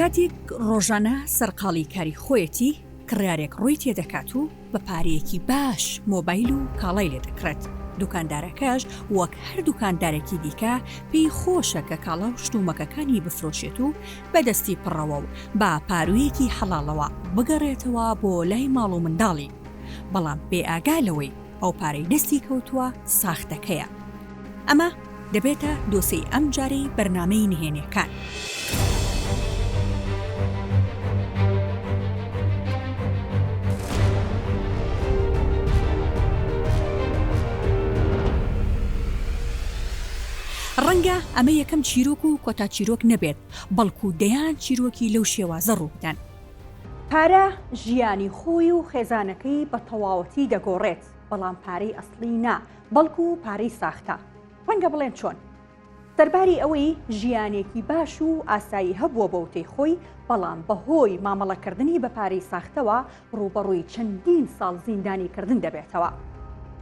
کاتێک ڕۆژانە سەرقاڵی کاری خۆیەتی، کڕیارێک ڕووی تێدەکات و بە پارەیەکی باش مۆبایل و کاڵای لێ دەکڕێت، دوکاندارەکەش وەک هەر دوکاندارێکی دیکە پێی خۆشە کە کاڵا و شتومەکەکانی بفرۆشێت و بە دەستی پڕەوە و بە پاروویەکی حەڵاڵەوە بگەڕێتەوە بۆ لای ماڵ و منداڵی، بەڵام بێ ئاگا لەوەی ئەو پارەی دەستی کەوتووە ساختەکەیە. ئەمە دەبێتە دۆسێی ئەمجارەی بەرنامەی نهێنیەکان. ڕەنگە ئەمە یەکەم چیرۆک و کۆتا چیرۆک نەبێت، بەڵکو دەیان چیرۆکی لەو شێوازە ڕووبدەن. پارە ژیانی خۆی و خێزانەکەی بە تەواوەتی دەگۆڕێت، بەڵام پارەی ئەسڵی نا، بەڵکو پارەی ساختە. ڕەنگە بڵێن چۆن؟ سەرباری ئەوەی ژیانێکی باش و ئاسایی هەبووە بە وتەی خۆی، بەڵام بەهۆی مامەڵەکردنی بە پارەی ساختەوە ڕووبەڕووی چەندین ساڵ زیندانیکردن دەبێتەوە.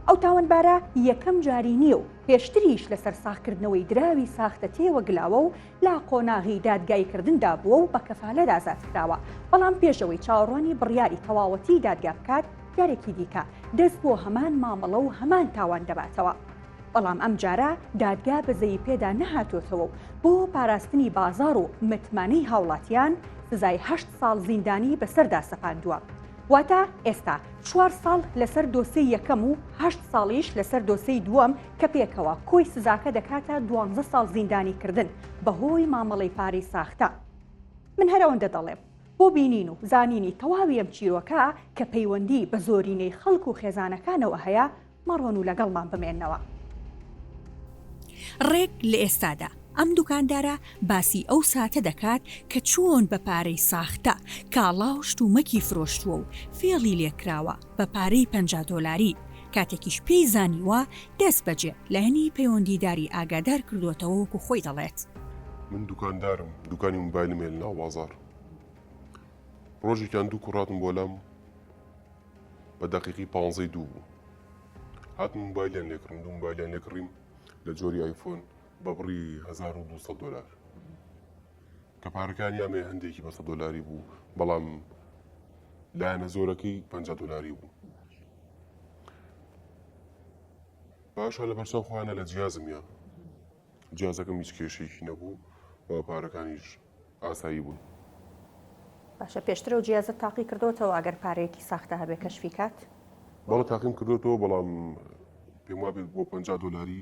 ئەو تاوانبارە یەکەم جاری نییە و پێشتریش لەسەر ساغکردنەوەی دراوی ساختە تێوەگلاوە و لە قۆناغی دادگاییکردندا بووە و بە کەفالەت ئازاد کراوە، بەڵام پێش ئەوەی چاوەڕوانی بڕیاری تەواوەتیی دادگا بکات، جارێکی دیکە دەست بۆ هەمان مامەڵە و هەمان تاوان دەباتەوە. بەڵام ئەمجارە دادگا بەزەیی پێدا نەهاتۆتەوە و بۆ پاراستنی بازاڕ و متمانەی هاوڵاتیان سزای هەشت ساڵ زیندانی بەسەردا سەپاندووە. واتە ئێستا چوار ساڵ لەسەر دۆسێی یەکەم و هەشت ساڵیش لەسەر دۆسێی دووەم کە پێکەوە کۆی سزاکە دەکاتە دوانزە ساڵ زیندانیکردن بەهۆی مامەڵەی پارەی ساختە. من هەر ئەوەندە دەڵێم. بۆ بینین و زانینی تەواوی ئەم چیرۆکە کە پەیوەندی بە زۆرینەی خەڵک و خێزانەکانەوە هەیە، مەڕۆن و لەگەڵمان بمێنەوە. ڕێک لە ئێستادا ئەم دوکاندارە باسی ئەو ساتە دەکات کە چۆن بە پارەی ساختە کاڵا و شتومەکی فرۆشتووە و فێڵی لێکراوە بە پارەی 50 دۆلاری، کاتێکیش پێی زانیوە دەستبەجێ لایەنی پەیوەندیداری ئاگادار کردووەتەوە وەکو خۆی دەڵێت. من دوکاندارم، دوکانی موبایلم هەیە لە ناو بازاڕ. ڕۆژێکیان دوو کوڕ هاتن بۆ لام بە دەقیقی پانزەی دوو بوو. هاتن موبایلیان لێ کڕیم، دوو موبایلیان لێ کڕیم لە جۆری ئایفۆن بە بڕی 1200 دۆلار. کە پارەکانیان هەیە هەندێکی بە 100 دۆلاری بوو، بەڵام لایەنە زۆرەکەی 50 دۆلاری بوو. باشە لەبەرچاو خۆیانە لە جیازم یا جیازەکەم هیچ کێشەیەکی نەبوو و پارەکانیش ئاسایی بوون. باشە پێشتر ئەو جیازەت تاقی کردۆتەوە ئەگەر پارەیەکی ساختە هەبێ کەشفی کات؟ بەڵێ تاقیم کردۆتەوە بەڵام پێم وابێت بۆ 50 دۆلاری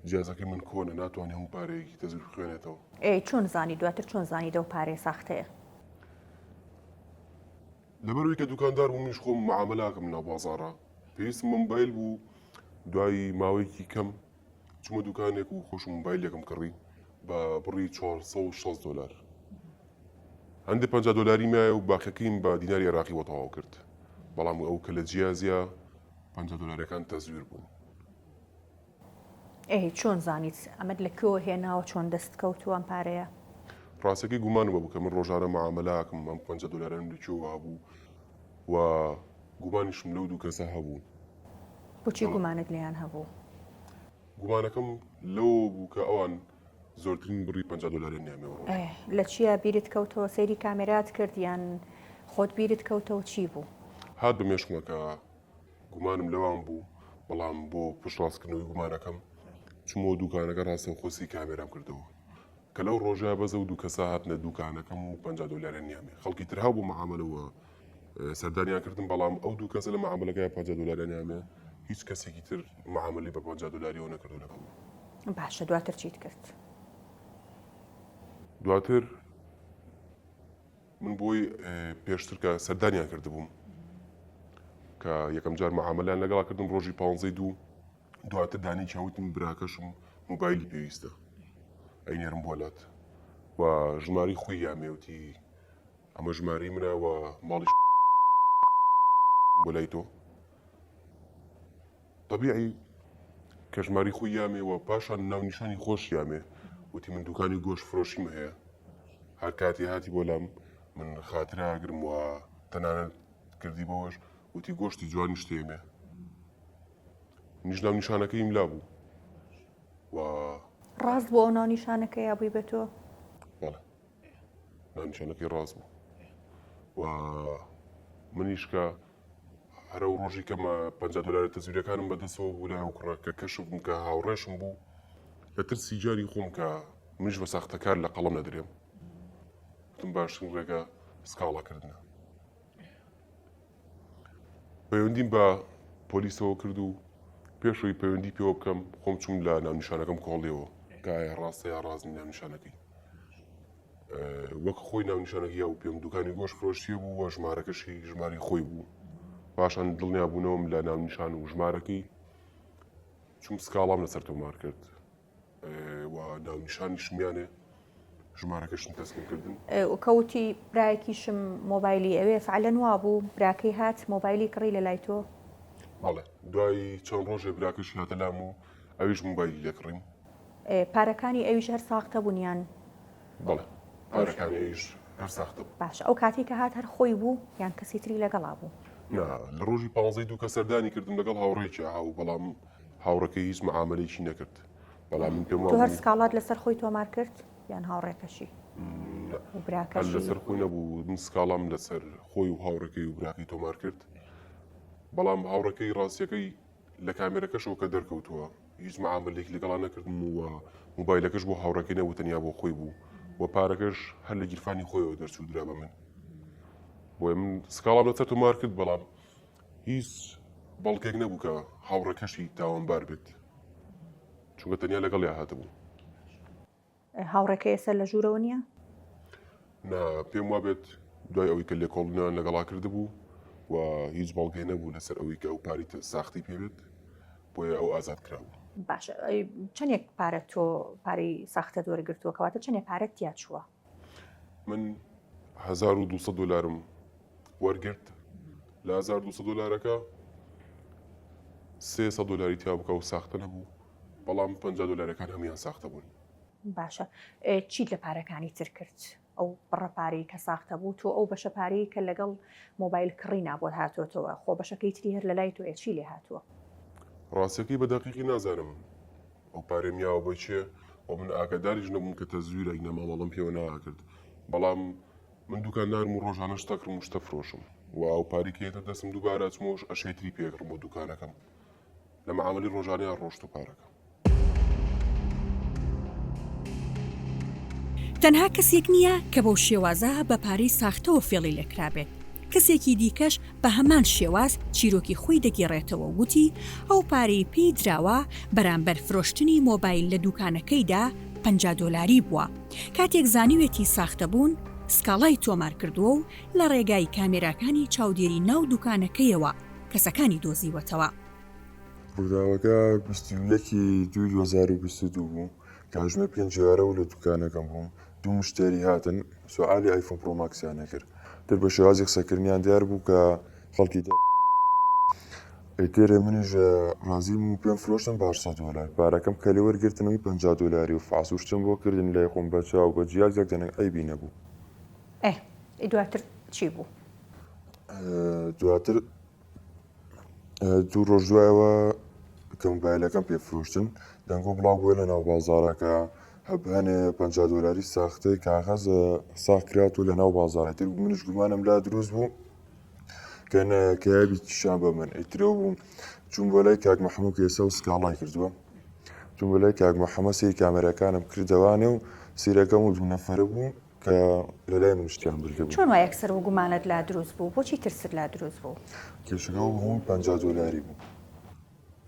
جیازەکەی من کۆنە ناتوانێت هەموو پارەیەکی تەزویر بخوێنێتەوە. ئەی چۆن زانی دواتر چۆن زانی دەو پارەیە ساختەیە؟ لەبەرئەوەی کە دوکاندار بووم منیش خۆم معامەلە ئەکەم لەناو بازاڕا پێویستم بە مۆبایل بوو دوای ماوەیەکی کەم چوومە دوکانێک و خۆشم مۆبایلێکم کڕی بە بڕی 460 دۆلار هەندێک 50 دۆلاری مایە و باقیەکەیم بە دیناری عێراقی بۆ تەواو کرد بەڵام ئەو کە لە جیازە 50 دۆلارەکان تەزویر بوون ئەی چۆن زانیت ئەمەت لە کوێوە هێناوە چۆن دەست کەوتووە ئەم پارەیە؟ ڕاستەکەی گومانم هەبوو کە من ڕۆژانە معامەلە ئەکەم ئەم 50 دۆلارەم لە کوێوە هەبوو و گومانیشم لەو دوو کەسە هەبوو. بۆچی گومانت لێیان هەبوو؟ گومانەکەم لەوە بوو کە ئەوان زۆرترین بڕی 50 دۆلاریان نیامێ ڕۆژ. لە چیا بیرت کەوتەوە؟ سەیری کامێرات کرد یان خۆت بیرت کەوتەوە چی بوو؟ هات بە مێشکمە کە گومانم لەوان بوو، بەڵام بۆ پشتڕاستکردنەوەی گومانەکەم چوومەوە دووکانەکە ڕاستەوخۆ سی کامێرام کردەوە کە لەو ڕۆژە بەس ئەو دوو کەسە هاتنە دووکانەکەم و 50 دۆلاریان نیامێ خەڵکی تر هەبوو معامەلەوە سەردانیان کردم بەڵام ئەو دوو کەسە لە معامەلەکە 50 دۆلاریان نیامێ هیچ کەسێکی تر معامەلەی بە 50 دۆلاریەوە نەکردو لەگەڵ باشە دواتر چیت کرد؟ دواتر من بۆی پێشتر کە سەردانیان کردبووم کە یەکەم جار معامەلەیان لەگەڵا کردم ڕۆژی پانزەی دوو دواتر دانێکیان وتم براکەشم مۆبایلی پێویستە ئەینێرم بۆ لات و ژماری خۆی یامێوتی ئەمە ژماری منە و ماڵیش بۆ لای تۆ تەبیعی کە ژماری خۆی یامێ و پاشان ناونیشانی خۆش یامێ وتی من دوکانی گۆشت فرۆشیم هەیە هەر کاتی هاتی بۆ لام من خاترا ئەگرم و تەنانەت کردی بەوەش وتی گۆشتی جوانیش تێمێ منیش ناونیشانەکەیم لابوو و ڕاست بۆ ئەو ناونیشانەکە یا بووی بە تۆ؟ بەڵێ. ناونیشانەکەی ڕاست بوو و منیش کە هەرە و ڕۆژی کەمە 50 دلاری تەزویرەکانم بەدەستەوە بوو لای ئەو کوڕە کە کەشف بووم کە هاوڕێشم بوو لە ترسی گیانی خۆم کە منیش بە ساختەکار لە قەڵەم نەدرێم وتم باشترین ڕێگە سکاڵاکردنە. پەیوەندیم بە پۆلیسەوە کرد و پێشەوەی پەیوەندی پێوە بکەم خۆم چوم لە ناونیشانەکەم کۆڵیەوە کە ئایا ڕاستە یا ڕاست نی ناونیشانەکەی وەک خۆی ناونیشانەکەی یا و پێم دوکانی گۆشت فرۆشتیە بوو و ژمارەکەشی ژماری خۆی بوو پاشان دڵنیا بوونەوەم لە ناونیشان و ژمارەکەی چوم سکاڵام لەسەر تۆمار کرد و ناونیشانیشم یانێ ژمارەکەشم تەسلیم کردن. کەوتی برایەکیشم مۆبایلی ئەوێ فعلەن وابوو براکەی هات مۆبایلی کڕی لە لای تۆ؟ بەڵێ دوای چەند ڕۆژێ براکەشی هاتە لام و ئەویش مۆبایلی لێ کڕیم. پارەکانی ئەویش هەر ساختە بوون یان؟ بەڵێ پارەکانی ئەویش هەر ساختە بوون. باشە ئەو کاتەی کە هات هەر خۆی بوو یان کەسی تری لەگەڵا بوو؟ نا لە ڕۆژی پانزەی دوو کە سەردانی کردم لەگەڵ هاوڕێیەکی هاو بەڵام هاوڕێکەی هیچ معامەلەیەکی نەکرد بەڵام من پێم تۆ هەر سکاڵات لەسەر خۆی تۆمار کرد یان هاوڕێکەشی و براکەشی؟ لەسەر خۆی نەبوو من سکاڵام لەسەر خۆی و هاوڕێکەی و براکەی تۆمار کرد بەڵام هاوڕێکەی ڕاستیەکەی لە کامێرەکەشەوە کە دەرکەوتووە هیچ معاملێکی لەگەڵا نەکردم و موبایلەکەش بۆ هاوڕێکەی نەبوو تەنیا بۆ خۆی بوو و پارەکەش هەر لە گیرفانی خۆیەوە دەرچوو درا بە من بۆیە من سکاڵام لەسەر تۆمار کرد بەڵام هیچ بەڵگەیەک نەبوو کە هاوڕێکەشی تاوانبار بێت چونکە تەنیا لەگەڵیا هاتبوو. هاوڕێکە ئێستا لە ژوورەوە نییە؟ نا پێم وابێت دوای ئەوەی کە لێکۆڵینەوەیان لەگەڵا کردبوو و هیچ بەڵگەی نەبوو لەسەر ئەوەی کە ئەو پارەی ساختەی پێ بێت بۆیە ئەو ئازاد کرابوو. باشە چەندێک پارە تۆ پارەی ساختەت وەرگرتووە کەواتە چەندێک پارەت تیا چووە؟ من 1200 دلارم وەرگرت لە 1200 دلارەکە 300 دلاری تیا بکە و ساختە نەبوو بەڵام 50 دلارەکان هەمویان ساختە بوون. باشە چیت لە پارەکانی تر کرد؟ ئەو بڕە پارەی کە ساختە بوو تۆ ئەو بەشە پارەی کە لەگەڵ مۆبایل کڕی نابۆت هاتۆتەوە خۆ بەشەکەی تری هەر لەلای تۆیە چی لێ هاتووە؟ ڕاستەکەی بە دەقیقی نازانم ئەو پارەیم یاوە بە کێ و من ئاگاداریش نەبووم کە تەزویرە ئینا مامەڵەم پێوە ناکرد بەڵام من دوکاندارم و ڕۆژانە شتە کڕم و شتە فرۆشم و ئەو پارەی کە یەتە دەستم دووبارە ئەچمەوەش ئەشیای تری پێ ئەکڕم بۆ دوکانەکەم لە مەعامەلی ڕۆژانەیان ڕۆشت و پارەکە. تەنها کەسێک نییە کە بەو شێوازە بە پارەی ساختەوە فێڵی لێکرابێت، کەسێکی دیکەش بە هەمان شێواز چیرۆکی خۆی دەگێڕێتەوە و گوتی، ئەو پارەی پێی دراوە بەرامبەر فرۆشتنی مۆبایل لە دووکانەکەیدا 50 دۆلاری بووە، کاتێک زانیوێتی ساختە بوون، سکاڵای تۆمارکردووە و لە ڕێگای کامێراکانی چاودێری ناو دووکانەکەیەوە کەسەکانی دۆزیوەتەوە. ڕووداوەکە 21 ی دووی 2022 بوو، کاتژمێر پێنج ئێوارە و لە دوکانەکەم بووم، دوو مشتەری هاتن سوعالی ئایفۆن پرۆ ماکسیان نەکرد تر بە شێوازی قسەکردنیان دیار بوو کە خەڵکی دەر ئیتر منیش ڕازیم و پێم فرۆشتن بە 800 دۆلار پارەکەم کە لێ وەرگرتنەوەی 50 دۆلاری و فاس و شتم بۆ کردن لای خۆم بە چاو بە جیاک جاک دەنگ عەیبی نەبوو. ئێ دواتر چی بوو؟ دواتر دوو ڕۆژ دوایەوە کە مۆبایلەکەم پێ فرۆشتن دەنگۆ بڵاو بووە لە ناو بازاڕەکە هەنێ 50 دۆلاری ساختەی کاغەز ساخ کرات و لە ناو بازاڕی تر منیش گومانم لا دروست بوو کە کەیابی کیشان بە من ئیترەوە بوو چوون بۆ لای کاک محەممەد کە ئێستا و سکاڵای کردووە چوون بۆ لای کاک محەممەد سەیری کامێراکانم کردەوانێ و سیرەکەم و دوو نەفەرە بوو کە لە لای من شتیان بردبوو. چۆن وا یەکسەر و گومانت لا دروست بوو؟ بۆچی ترست لا دروست بوو؟ کێشەکە ئەو هەمووی 50 دۆلاری بوو.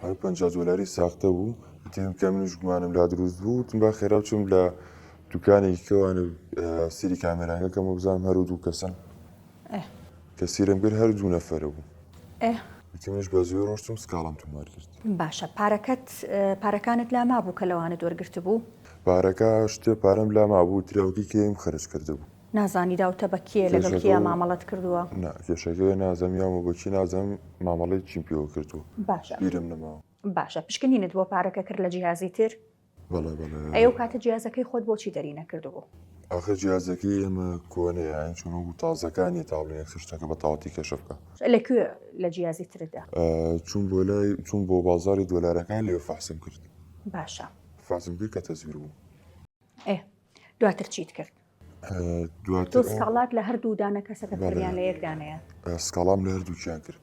هەر 50 دۆلاری ساختە بوو. ئیتر کە منیش گومانم لا دروست بوو وتم با خێرا بچم لە دوکانێکی کەوانە سیری کامێراکە کەم و بزانم هەر و دوو کەسن. کە سیرم کرد هەر دوو نەفەرە بوو. ئیتر منیش بە زووی ڕۆشتم سکاڵام تۆمار کرد. باشە پارەکەت پارەکانت لا مابوو کە لەوانت وەرگرتبوو؟ پارەکە شتێ پارەم لا مابوو تراوکی کێیم خەرج کردبوو. نازانی داوتە بە کێ لەگەڵ کێیا مامەڵەت کردووە؟ نا کێشەکەیە نازانم یاومە بە کێ نازانم مامەڵەی چیم پێوە کردووە. باشە. بیرم نەماوە. باشە پشکنینت بۆ پارەکە کرد لە جیهازی تر؟ بەڵێ بەڵێ. ئەی ئەو کاتە جیازەکەی خۆت بۆچی دەری نەکردبوو؟ ئاخر جیازەکەی ئێمە کۆنەیە یانی چۆن وەکو تازەکان نیە تا بڵێن یەکسەر شتەکە بە تەواوەتی کەشف بکا. لە کوێ لە جیازی تردا؟ چووم بۆ لای چووم بۆ بازاڕی دۆلارەکان لەوێ فەحسم کرد. باشە. فەحسم کرد کە تەزویر بوو. ئێ دواتر چیت کرد؟ دواتر تۆ سکاڵات لە هەردوو دانە کەسەکە کرد یان لە یەک دانەیە؟ سکاڵام لە هەردووکیان کرد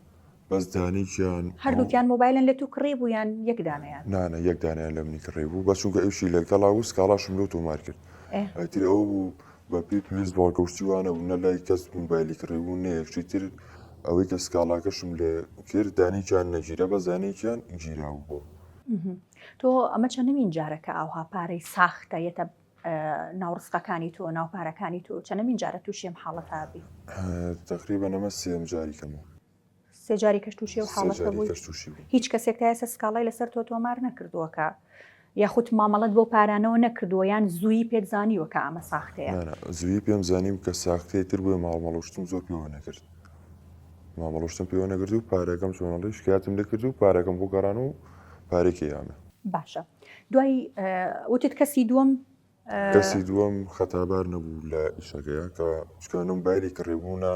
بەس دانێکیان هەردووکیان مۆبایلن لە تو کڕی بوو یان یەک دانەیان؟ نانە یەک دانیان لە منی کڕی بوو بەس چونکە ئەوشی لەگەڵا و سکاڵاشم لۆ تۆمار کرد ئیتر ئەو بوو بە پێی پێویست بەڵگەوشتی وانە بوو نە لای کەس مۆبایلی کڕی بوو نە یەکشی تر ئەوەی کە سکاڵاکەشم لێ کرد دانێکیان نەگیرا بەس دانێکیان گیرا بوو. تۆ ئەمە چەندەمین جارە کە ئاوها پارەی ساختە یەتە ناو ڕزقەکانی تۆ ناو پارەکانی تۆ چەنەمین جارە تووشی ئەم حاڵەتە بی؟ تەقریبەن ئەمە سێیەم جاری کەمە. سێ جاری کەش تووشی ئەو حاڵەتە بووی؟ هیچ کەسێک تا ئێستا سکاڵای لەسەر تۆ تۆمار نەکردووە کە یاخود مامەڵەت بەو پارانەوە نەکردووە یان زوویی پێت زانیوە کە ئەمە ساختەیە؟ نا نا زوویی پێم زانیبوو کە ساختەیە تر بۆیە ماڵمەڵوشتم زۆر پێوە نەکرد مامەڵوشتم پێوە نەکرد و پارەکەم چۆنەڵی شکاتم لێ کرد و پارەکەم بۆ گەڕان و پارێکی یامە. باشە دوای وتت کەسی دووەم کەسی دووەم خەتابار نەبوو لە ئیشەکەیە کە چکە مۆبایلی کڕی بوو نە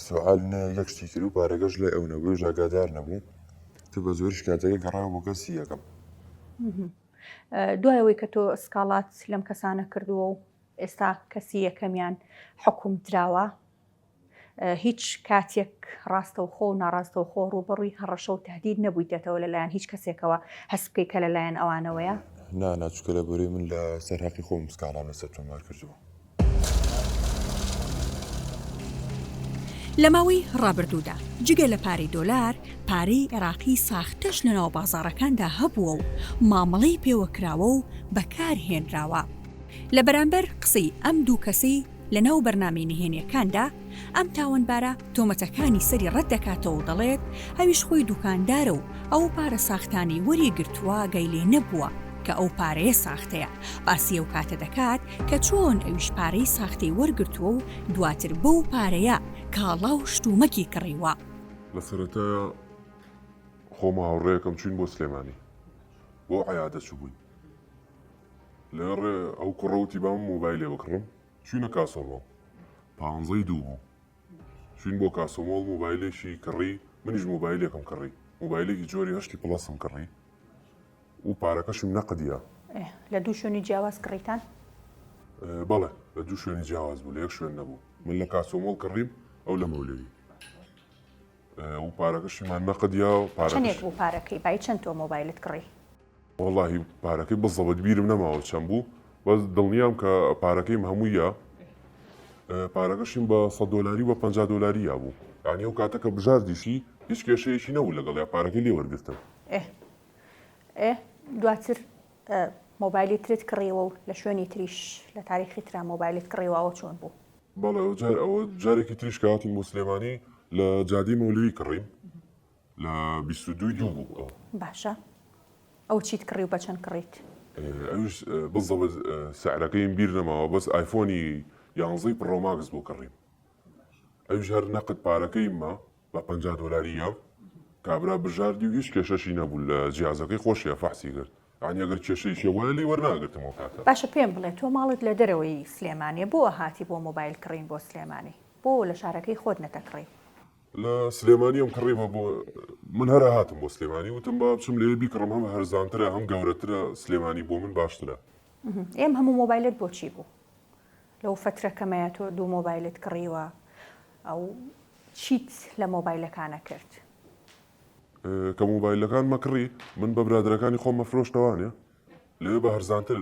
سوال نە یەک شتی کرد و پارەکەش لای ئەو نەبوو ئاگادار نەبوو تر بە زۆریش کاتەکە گەڕاوە بۆ کەسی یەکەم. دوای ئەوەی کە تۆ سکاڵات لەم کەسانە کردووە و ئێستا کەسی یەکەمیان حکوم دراوە هیچ کاتێک ڕاستەوخۆ و ناڕاستەوخۆ ڕووبەڕووی هەڕەشە و تهدید نەبوویتەتەوە لەلایەن هیچ کەسێکەوە هەست بکەی کە لەلایەن ئەوانەوەیە؟ نا نا چونکە لەبەرەی من لە سەر هەقی خۆم سکاڵام لەسەر تۆمار کردووە. لە ماوەی ڕابردوودا جگە لە پارەی دۆلار، پارەی عێراقی ساختەش لەناو بازاڕەکاندا هەبووە و مامەڵەی پێوەکراوە و بەکارهێنراوە. لە بەرامبەر قسەی ئەم دوو کەسەی لەناو بەرنامەی نهێنیەکاندا، ئەم تاوانبارە تۆمەتەکانی سەری ڕەت دەکاتەوە و دەڵێت، ئەویش خۆی دوکاندارە و ئەو پارە ساختانەی وەری گرتووە ئاگای لێ نەبووە کە ئەو پارەیە ساختەیە، باسی ئەو کاتە دەکات کە چۆن ئەویش پارەی ساختەی وەرگرتووە و دواتر بەو پارەیە کاڵا و شتومەکی کڕیوە. لە سەرەتایا خۆم و هاوڕێیەکەم چووین بۆ سلێمانی بۆ عیادە چووبووین. لە ڕێ ئەو کوڕە وتی با من مۆبایلێ بکڕم چوینە کاسۆمۆڵ پانزەی دوو بوو چوین بۆ کاسۆمۆڵ مۆبایلێکی کڕی منیش مۆبایلێکم کڕی مۆبایلێکی جۆری هەشتی plus م کڕی و پارەکەشم نەقدیا لە دوو شوێنی جیاواز کڕیتان؟ بەڵێ لە دوو شوێنی جیاواز بوو لە یەک شوێن نەبوو من لە کاسۆمۆڵ کڕیم ئەو لە مەولەوی و پارەکەشیمان نەقدیا و چەندێک بوو پارەکەی بای چەند تۆ مۆبایلت کڕی؟ وەڵاهی پارەکەی بزەبت بیرم نەماوە چەند بوو بەس دڵنیام کە پارەکەیم هەموویە پارەکەشیم بە 100 دۆلاری و بە 50 دۆلاری یا بوو یعنی ئەو کاتە کە بژاردیشی هیچ کێشەیەکی نەبوو لەگەڵ یا پارەکەی لێ وەرگرتم. ئێ ئێ دواتر مۆبایلی ترت کڕیوە و لە شوێنی تریش لە تاریخی ترا مۆبایلت کڕیوە ئەوە چۆن بوو؟ بەڵێ ئەو جار ئەوە جارێکی تریش کە هاتین بۆ سلێمانی لە جادەی مەولەوی کڕیم لە 22 دوو بوو ئەوە. باشە ئەوە چیت کڕی و بە چەند کڕیت؟ ئەویش بزەبت سعرەکەیم بیر نەماوە بەس ئایفۆنی یانزەی Pro Max بۆ کڕیم ئەویش هەر نەقد پارەکەیم ما بە 50 دۆلاری یام کابرا بژاردی و هیچ کێشەشی نەبوو لە جیازەکەی خۆشیە فەحسی کرد یانی ئەگەر کێشەیەکی هەبوایە لێی وەرناگرتم ئەو کاتە. باشە پێم بڵێ تۆ ماڵت لە دەرەوەی سلێمانیە بۆ هاتی بۆ مۆبایل کڕین بۆ سلێمانی بۆ لە شارەکەی خۆت نەتەکڕی؟ لە سلێمانیم کڕی بە بۆ من هەر هاتم بۆ سلێمانی وتم با بچم لێ بیکڕم هەم هەرزانترە هەم گەورەترە سلێمانی بۆ من باشترە. ئێم هەموو مۆبایلت بۆ چی بوو لەو فەترە کەمەیە تۆ دوو مۆبایلت کڕیوە ئەو چیت لە مۆبایلەکانە کرد؟ کە مۆبایلەکانمە کڕی من بە برادەرەکانی خۆم مەفرۆشتەوانێ لەوێ بە هەرزانتر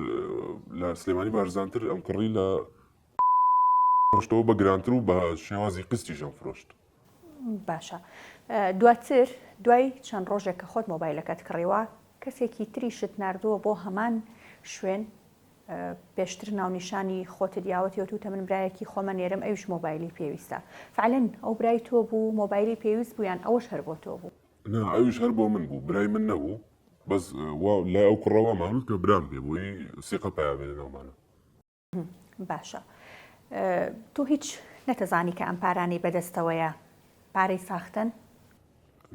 لە سلێمانی بە هەرزانتر ئەم کڕی لە فرۆشتەوە بە گرانتر و بە شێوازی قستیش ئەم فرۆشت. باشە دواتر دوای چەند ڕۆژێک کە خۆت مۆبایلەکەت کڕیوە کەسێکی تریشت ناردووە بۆ هەمان شوێن پێشتر ناونیشانی خۆتت یاوەتی وتوتە من برایەکی خۆمە نێرم ئەویش مۆبایلی پێویستە فعلەن ئەو برای تۆ بوو مۆبایلی پێویست بوو یان ئەوەش هەر بۆ تۆ بوو؟ نا ئەویش هەر بۆ من بوو برای من نەبوو بەس وا لای ئەو کوڕە وامان وت کە برام پێ بووی سیقە پیا بێ لەناومانە. باشە تۆ هیچ نەتەزانی کە ئەم پارانەی بەدەستەوەیە پارەی ساختەن؟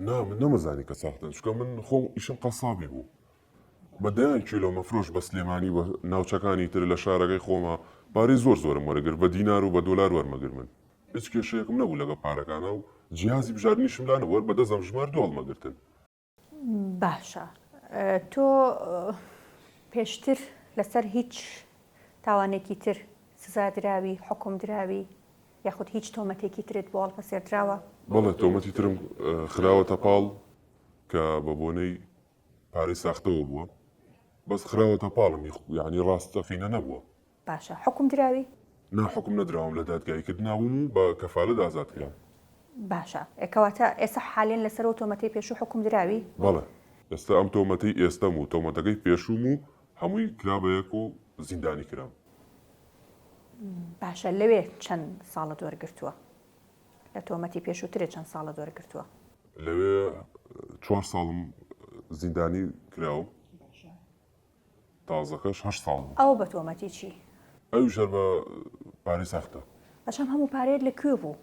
نا من نەمەزانی کە ساختەن چونکە من خۆم ئیشم قەسابی بوو بە دەیان کیلۆ مەفرۆش بە سلێمانی و ناوچەکانی تر لە شارەکەی خۆما پارەی زۆر زۆرم وەرەگرت بە دینار و بە دۆلار وەرمەگرت من هیچ کێشەیەکم نەبوو لەگەڵ پارەکانا و جیهازی بژاردنیشم لا نەبوو هەر بە دەست ئەمژمارد و هەڵمەگرتن. باشە تۆ پێشتر لەسەر هیچ تاوانێکی تر. سزا دراوی، حوکم دراوی یاخود هیچ تۆمەتێکی ترت بۆ هەڵپەسێردراوە؟ بەڵێ تۆمەتی ترم خراوەتە پاڵ کە بە بۆنەی پارەی ساختەوە بووە بەس خراوەتە پاڵم یانی ڕاستەقینە نەبووە. باشە حوکم دراوی؟ نا حوکم نەدراوم لە دادگایی کردنا بووم و بە کەفالەت ئازاد کرام. باشە کەواتە ئێستا حالیەن لەسەر ئەو تۆمەتەی پێشوو حوکم دراوی؟ بەڵێ ئێستا ئەم تۆمەتەی ئێستەم و تۆمەتەکەی پێشووم و هەمووی کرا بە یەک و زیندانی کرام. باشە لەوێ چەند ساڵت وەرگرتووە؟ لە تۆمەتی پێشووترت چەند ساڵت وەرگرتووە؟ لەوێ چوار ساڵم زیندانی کراوم. تازەکەش هەشت ساڵ بوو. ئەوە بە تۆمەتی چی؟ ئەویش هەر بە پارەی ساختە. باشە ئەم هەموو پارەیەت لە کوێ بوو؟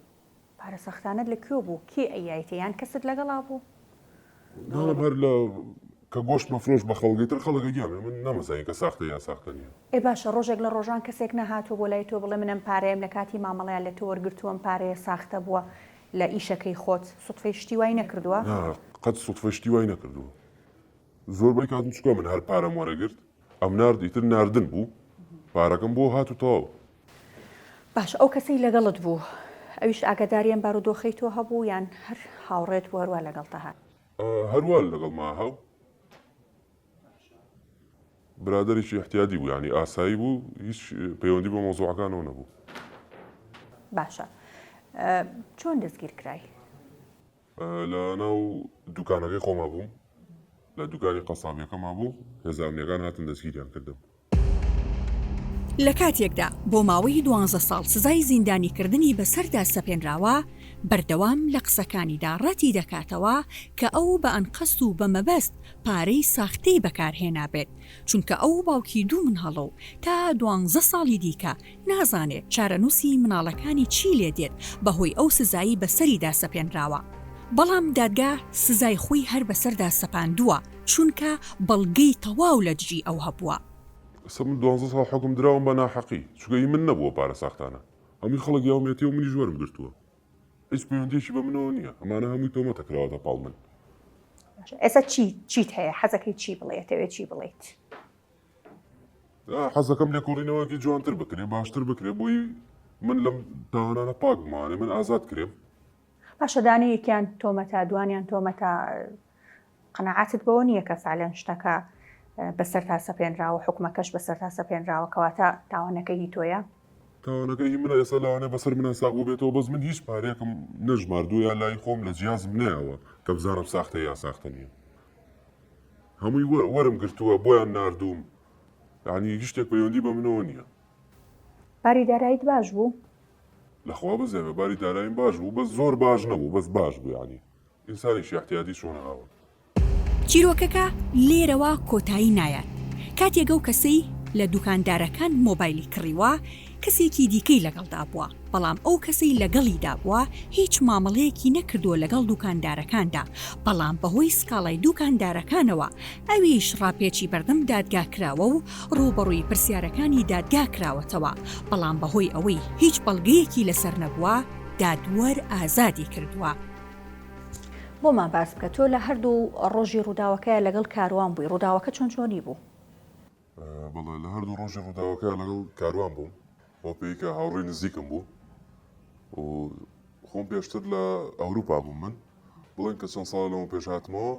پارە ساختانەت لە کوێ بوو؟ کێ ئەیایتێ یان کەست لەگەڵا بوو؟ ناڵێم هەر لە کە گۆشت مەفرۆش بە خەڵکی تر خەڵک ئەگیانێ من نەمەزانی کە ساختە یان ساختە نییە. ئێ باشە ڕۆژێک لە ڕۆژان کەسێک نەهاتووە بۆ لای تۆ بڵێ من ئەم پارەیەم لە کاتی مامەڵەیا لە تۆ وەرگرتووە ئەم پارەیە ساختە بووە لە ئیشەکەی خۆت سوتفەی شتی وای نەکردووە؟ نا قەت سوتفەی شتی وای نەکردووە. زۆربەی کاتم چونکە من هەر پارەم وەرەگرت ئەمنارد ئیتر ناردن بوو پارەکەم بۆ هات و تەواو. باشە ئەو کەسەی لەگەڵت بوو ئەویش ئاگاداری ئەم بارودۆخەی تۆ هەبوو یان هەر هاوڕێت بوو هەروا لەگەڵتا هات؟ هەروا لەگەڵما هاو برادەرێکی ئیحتیادی بوو یانی ئاسایی بوو هیچ پەیوەندی بە مەوزوعەکانەوە نەبوو. باشە چۆن دەستگیر کرای؟ لە ناو دوکانەکەی خۆما بووم، لە دوکانی قەسابیەکەما بوو، هێزە ئەمنیەکان هاتن دەستگیریان کردم. لە کاتێکدا بۆ ماوەی دوانزە ساڵ سزای زیندانیکردنی بەسەردا سەپێنراوە، بەردەوام لە قسەکانیدا ڕەتی دەکاتەوە کە ئەو بە ئەنقەست و بە مەبەست پارەی ساختەی بەکارهێنابێت، چونکە ئەو باوکی دوو مناڵە و تا دوانزە ساڵی دیکە نازانێت چارەنووسی مناڵەکانی چی لێ دێت بەهۆی ئەو سزایەی بەسەریدا سەپێنراوە، بەڵام دادگا سزای خۆی هەر بەسەردا سەپاندووە، چونکە بەڵگەی تەواو لە دژی ئەو هەبووە. ئێستا من دوانزە ساڵ حوکم دراوم بە ناحەقی، چونکە هی من نەبووە پارە ساختانە، هەمووی خەڵک یاومێتی و منیش وەرم گرتووە، هیچ پەیوەندیەکی بە منەوە نییە، ئەمانە هەمووی تۆمەتە کراوەتە پاڵ من. باشە ئێستا چی چیت هەیە حەزەکەی چی بڵێی ئەتەوێ چی بڵێیت؟ حەزەکەم لێکۆڵینەوەکی جوانتر بکرێ باشتر بکرێ بۆی من لەم تاوانانە پاک بمانێ من ئازاد کرێم. باشە دانەیەکیان تۆمەتە دوانیان تۆمەتە قەناعەتت بەوە نییە کە فعلەن شتەکە بەسەرتا سەپێنراوە حکومەکەش بەسەرتا سەپێنراوە کەواتە تاوانەکە هی تۆیە؟ تاوانەکە هی منە ئێستا لەوانەیە بەسەر منا ساغ بووبێتەوە بەس من هیچ پارەیەکم نەژماردووە یان لای خۆم لە جیازم نایەوە کە بزانم ساختە یا ساختە نییە هەمووی وەرم گرتووە بۆیان ناردووم یعنی هیچ شتێک پەیوەندی بە منەوە نییە. باری داراییت باش بوو؟ لەخوا بزێ باری داراییم باش بوو بەس زۆر باش نەبوو بەس باش بوو یعنی ئینسانێکی ئیعتیادی چۆنە ئاوا. چیرۆکەکە لێرەوە کۆتایی نایات، کاتێک ئەو کەسەی لە دوکاندارەکان مۆبایلی کڕیوە کەسێکی دیکەی لەگەڵدا بووە، بەڵام ئەو کەسەی لەگەڵیدا بووە هیچ مامەڵەیەکی نەکردووە لەگەڵ دوکاندارەکاندا، بەڵام بەهۆی سکاڵای دوکاندارەکانەوە ئەویش ڕاپێچی بەردەم دادگا کراوە و ڕووبەڕووی پرسیارەکانی دادگا کراوەتەوە، بەڵام بەهۆی ئەوەی هیچ بەڵگەیەکی لەسەر نەبووە دادوەر ئازادی کردووە. بۆمان باس بکە تۆ لە هەردوو ڕۆژی ڕووداوەکەیا لەگەڵ کاروان بووی، ڕووداوەکە چۆن چۆنی بوو؟ بەڵێ لە هەردوو ڕۆژی ڕووداوەکەیا لەگەڵ کاروان بووم، بەو پێی کە هاوڕێی نزیکم بوو و خۆم پێشتر لە ئەوروپا بووم من بڵێن کە چەند ساڵ لەمە پێش هاتمەوە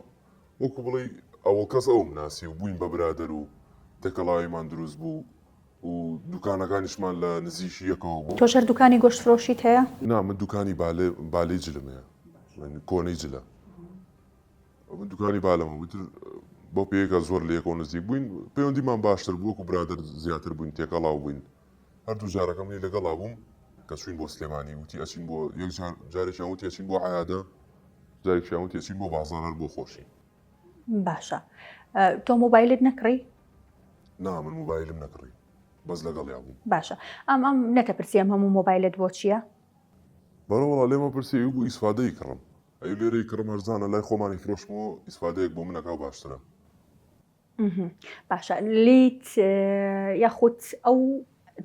وەکو بڵێی ئەوەڵ کەس ئەوم ناسی و بووین بە برادەر و تێکەڵاویمان دروست بوو و دوکانەکانیشمان لە نزیکی یەکەوە بوو. تۆش هەر دوکانی گۆشت فرۆشیت هەیە؟ نا من دوکانی بالێ بالەی جلم هەیە من کۆنەی جلە من دوکانی بالەمە بوو ئیتر بەو پێیە کە زۆر لە یەکەوە نزیک بووین پەیوەندیمان باشتر بوو وەکو برادەر زیاتر بووین تێکەڵاو بووین هەردوو جارەکە منی لەگەڵا بووم کە چووین بۆ سلێمانی وتی ئەچین بۆ یەک جار جارێکیان وتی ئەچین بۆ عیادە جارێکیان وتی ئەچین بۆ بازاڕ هەر بۆ خۆشی. باشە تۆ مۆبایلت نەکڕی؟ نا من مۆبایلم نەکڕی بەس لەگەڵیا بووم. باشە ئەم ئەم نەتەپرسی ئەم هەموو مۆبایلت بۆ چییە؟ بەڕێ وەڵا لێمە پرسی ئەی بوو ئیسفادەی کڕم ئەی لێرەی کڕم هەرزانە لای خۆمانی فرۆشمەوە ئیسفادەیەک بۆ من ئەکا و باشترە. باشە لیت یاخود ئەو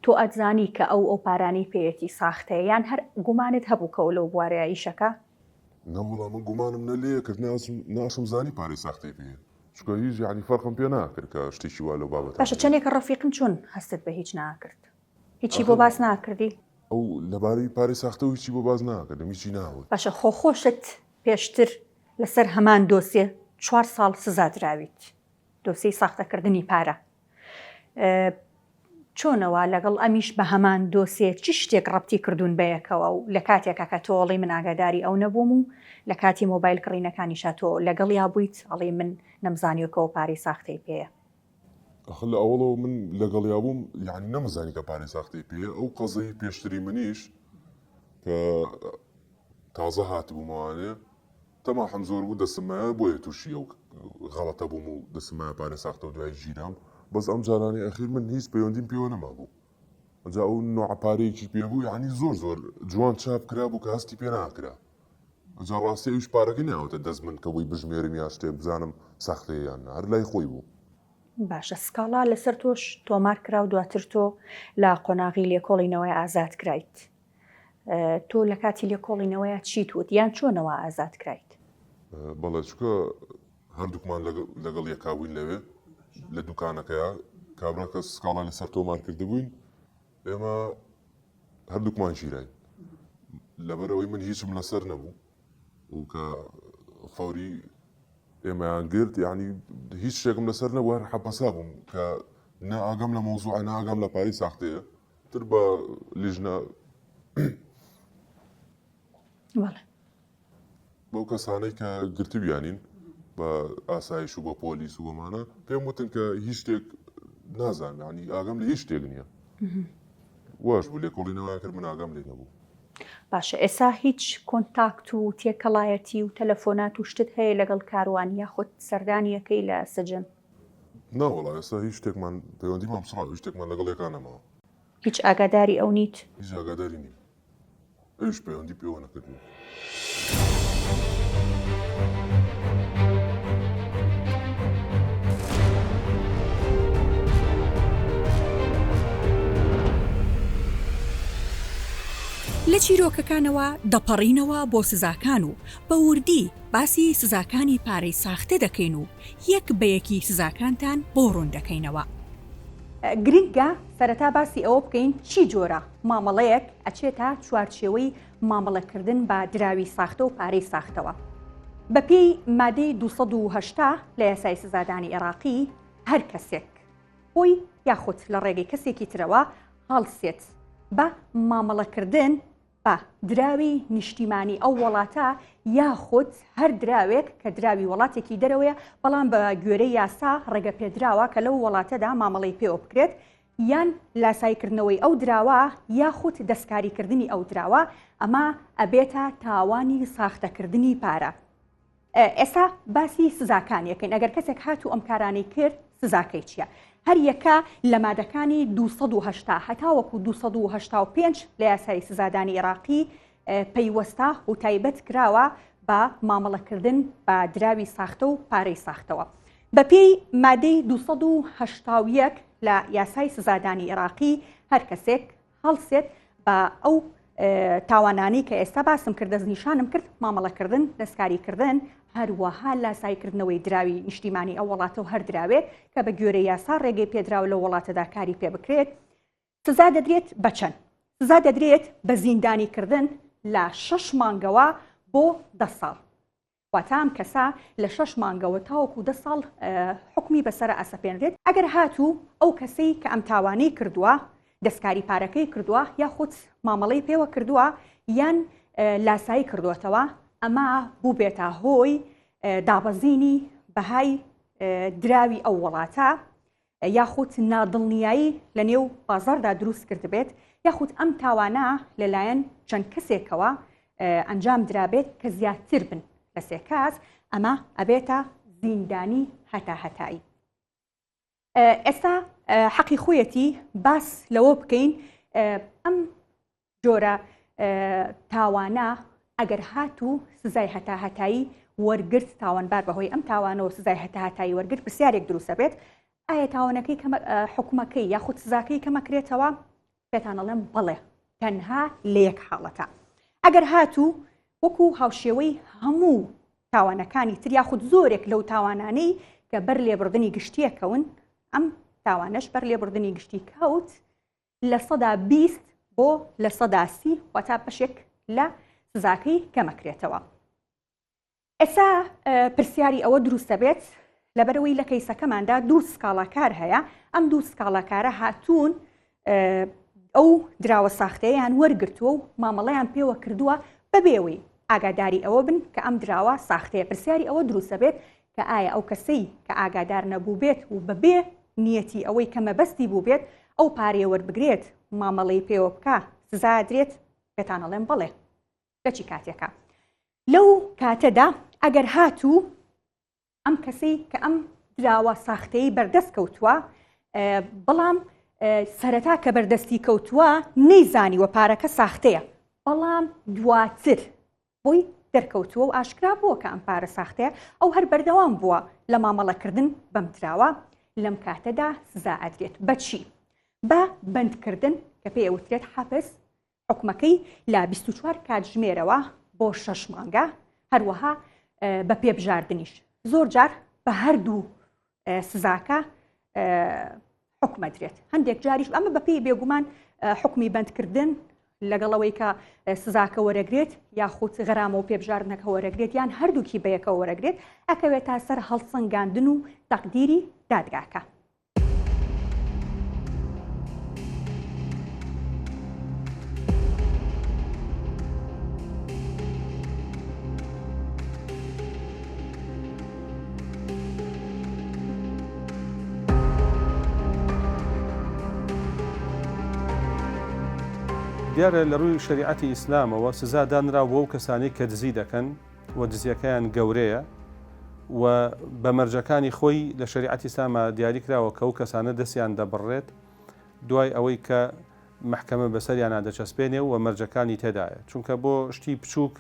تۆ ئەتزانی کە ئەو ئەو پارانەی پێیەتی ساختەیە یان هەر گومانت هەبوو کە لەو بوارەیە ئیشەکە؟ نەوەڵا من گومانم نە لێ کرد ناشم زانی پارەی ساختەی پێیە چونکە هیچ یانی فەرقم پێ ناکرد کە شتێکی وا لەو بابەتە باشە چەندێکە ڕەفیقن چۆن هەستت بە هیچ ناکرد؟ هیچی بۆ باس ناکردی؟ ئەو لەبارەی پارەی ساختەوە هیچی بۆ باس ناکردم هیچی ناوت. باشە خۆ خۆشت پێشتر لەسەر هەمان دۆسیە چوار ساڵ سزا دراویت دۆسیەی ساختەکردنی پارە چۆنەوە لەگەڵ ئەمیش بە هەمان دۆسیە چ شتێک ڕەبتی کردوون بەیەکەوە و لە کاتێکا کە تۆ ئەڵێی من ئاگاداری ئەو نەبووم و لە کاتی مۆبایل کڕینەکانیشا تۆ لەگەڵیا بوویت ئەڵێی من نەمزانیوە کە ئەو پارەی ساختەی پێیە. ئەخر لە ئەوەڵەوە من لەگەڵیا بووم یانی نەمزانی کە پارەی ساختەی پێیە ئەو قەزەی پێشتری منیش کە تازە هاتبوومەوانێ تەماحم زۆر بوو دەستم مایە بۆیە تووشی ئەو غەڵەتە بووم و دەستم مایە پارەی ساختە و دوای گیرام بەس ئەم جارانەی ئەخیر من هیچ پەیوەندیم پێوە نەمابوو ئەجا ئەو نوع پارەیەکی پێ بوو یعنی زۆر زۆر جوان چاپ کرابوو کە هەستی پێ ناکرا ئەجا ڕاستی ئەویش پارەکەی ناوەتە دەست من کە بۆی بژمێرم یا شتێک بزانم ساختەیە یان نا هەر لای خۆی بوو. باشە سکاڵا لەسەر تۆش تۆمار کرا و دواتر تۆ لە قۆناغی لێکۆڵینەوەی ئازاد کرایت تۆ لە کاتی لێکۆڵینەوەیا چیت وت یان چۆنەوە ئازاد کرایت؟ بەڵێ چونکە هەردووکمان لەگەڵ یەکا بووین لەوێ لە دوکانەکەیا کابرا کە سکاڵای لەسەر تۆمار کردبووین ئێمە هەردووکمان گیراین لەبەرئەوەی من هیچم لەسەر نەبوو و کە فەوری ئێمەیان گرت یعنی هیچ شتێکم لەسەر نەبوو هەر حەپەسا بووم کە نە ئاگام لە مەوزوعە نە ئاگام لە پارەی ساختەیە تر بە لیژنە بەڵێ. بەو کەسانەی کە گرتبیانین بە ئاسایش و بە پۆلیس و بەمانە پێم وتن کە هیچ شتێک نازانم یعنی ئاگام لە هیچ شتێک نییە واش بوو لێکۆڵینەوەیان کرد من ئاگام لێ نەبوو. باشە ئێسا هیچ کۆنتاکت و تێکەڵایەتی و تەلەفۆنات و شتت هەیە لەگەڵ کاروان یاخود سەردانیەکەی لە سجن؟ نا وەڵا ئێستا هیچ شتێکمان پەیوەندیمان پچڕاوە هیچ شتێکمان لەگەڵ یەکا نەماوە. هیچ ئاگاداری ئەو نیت؟ هیچ ئاگاداری نیم ئەویش پەیوەندی پێوە نەکردووم. لە چیرۆکەکانەوە دەپەڕینەوە بۆ سزاکان و بە وردی باسی سزاکانی پارەی ساختە دەکەین و یەک بە یەکی سزاکانتان بۆ ڕوون دەکەینەوە. گرنگە سەرەتا باسی ئەوە بکەین چی جۆرە مامەڵەیەک ئەچێتە چوارچێوەی مامەڵەکردن بە دراوی ساختە و پارەی ساختەوە. بەپێی مادەی 280 لە یاسای سزادانی عێراقی هەر کەسێک خۆی یاخود لە ڕێگەی کەسێکی ترەوە هەڵسێت بە مامەڵەکردن بە دراوی نیشتیمانی ئەو وڵاتە یاخود هەر دراوێک کە دراوی وڵاتێکی دەرەوەیە بەڵام بە گوێرەی یاسا ڕێگە پێدراوە کە لەو وڵاتەدا مامەڵەی پێوە بکرێت یان لاساییکردنەوەی ئەو دراوە یاخود دەستکاریکردنی ئەو دراوە ئەمە ئەبێتە تاوانی ساختەکردنی پارە. ئێستا باسی سزاکانی ئەکەین ئەگەر کەسێک هاتوو ئەم کارانەی کرد سزاکەی چییە؟ هەر یەکە لە مادەکانی 280 هەتاوەکو 285 لە یاسای سزادانی عێراقی پەیوەستە و تایبەت کراوە بە مامەڵەکردن بە دراوی ساختە و پارەی ساختەوە. بەپێی مادەی 281 لە یاسای سزادانی عێراقی هەر کەسێک هەڵسێت بە ئەو تاوانانەی کە ئێستا باسم کرد دەستنیشانم کرد مامەڵەکردن دەستکاریکردن هەروەها لاساییکردنەوەی دراوی نیشتیمانی ئەو وڵاتە و هەر دراوێک کە بە گوێرەی یاسا ڕێگەی پێدراوە لەو وڵاتەدا کاری پێ بکرێت سزا دەدرێت بە چەند سزا دەدرێت بە زیندانیکردن لە شەش مانگەوە بۆ دە ساڵ واتە ئەم کەسە لە شەش مانگەوە تاوەکو دە ساڵ حوکمی بەسەرا ئەسەپێنرێت، ئەگەر هاتوو ئەو کەسەی کە ئەم تاوانەی کردووە دەستکاری پارەکەی کردووە یاخود مامەڵەی پێوە کردووە یان لاسایی کردووەتەوە ئەمە بووبێتە هۆی دابەزینی بەهای دراوی ئەو وڵاتە یاخود نادڵنیایی لە نێو بازاڕدا دروست کردبێت، یاخود ئەم تاوانە لەلایەن چەند کەسێکەوە ئەنجام درابێت کە زیاتر بن لە سێ کەس، ئەمە ئەبێتە زیندانی هەتاهەتایی. ئێستا حەقی خۆیەتی باس لەوە بکەین ئەم جۆرە تاوانە ئەگەر هاتوو سزای هەتاهەتایی وەرگرت تاوانبار بەهۆی ئەم تاوانەوە سزای هەتاهەتایی وەرگرت پرسیارێک دروستە بێت ئایا تاوانەکەی کەمە حکومەکەی یاخود سزاکەی کەمەکرێتەوە پێتان ئەڵێم بەڵێ تەنها لە یەک حاڵەتە ئەگەر هاتوو وەکو هاوشێوەی هەموو تاوانەکانی تر یاخود زۆرێک لەو تاوانانەی کە بەر لێبڕدنی گشتیەکەون ئەم تاوانەش بەر لێبڕدنی گشتی کەوت. 20% بۆ 30% واتا بەشێک لە سزاکەی کەمەکرێتەوە. ئێستا پرسیاری ئەوە دروست دەبێت لەبەرەوەی لە کەیسەکەماندا دوو سکاڵاکار هەیە ئەم دوو سکاڵاکارە هاتوون ئەو دراوە ساختەیان وەرگتووە و مامەڵەیان پێوە کردووە بەبێەوەی ئاگاداری ئەوە بن کە ئەم دراوە ساختەیە پرسیاری ئەوە دروست دەبێت کە ئایا ئەو کەسەی کە ئاگادار نەبوو بێت و بەبێ نیەتی ئەوەی کە مەبەستی بوو بێت ئەو پارەیە وەربگرێت مامەڵەی پێوە بکە سزا درێت پێتان ئەڵێم بەڵێ لە چی کاتێکە لەو کاتەدا ئەگەر هاتوو ئەم کەسەی کە ئەم دراوە ساختەی بەردەست کەوتووە بەڵام سەرەتا کە بەردەستی کەوتووە نەیزانیوە پارەکە ساختەیە بەڵام دواتر بۆی دەرکەوتووە و ئاشکرا بووە کە ئەم پارە ساختەیە ئەو هەر بەردەوام بووە لە مامەڵەکردن بەم دراوە لەم کاتەدا سزا ئەدرێت بەچی بە بەندکردن کە پێی ئەوترێت حەپس حوکمەکەی لە 24 کاتژمێرەوە بۆ شەش مانگە، هەروەها بە پێبژاردنیش زۆر جار بە هەردوو سزاکە حکومەدرێت هەندێک جاریش ئەمە بەپێی بێگومان حکومی بەندکردن لەگەڵەوەی کە سزاکە وەرەگرێت یاخود غەرامە و پێبژاردنەکە وەرەگرێت یان هەردووکی بەیەکەوە وەرەگرێت ئەکەوێت تا سەر هەڵسەنگاندن و تەقدیری دادگاکە. دیارە لە ڕووی شەریعەتی ئیسلامەوە سزا دانراوە بۆ ئەو کەسانەی کە دزی دەکەن و دزیەکەیان گەورەیە و بە مەرجەکانی خۆی لە شەریعەتی ئیسلاما دیاری کراوە کە ئەو کەسانە دەستیان دەبڕرێت دوای ئەوەی کە مەحکەمە بەسەریانا دەچەسپێنێ و مەرجەکانی تێدایە چونکە بۆ شتی بچووک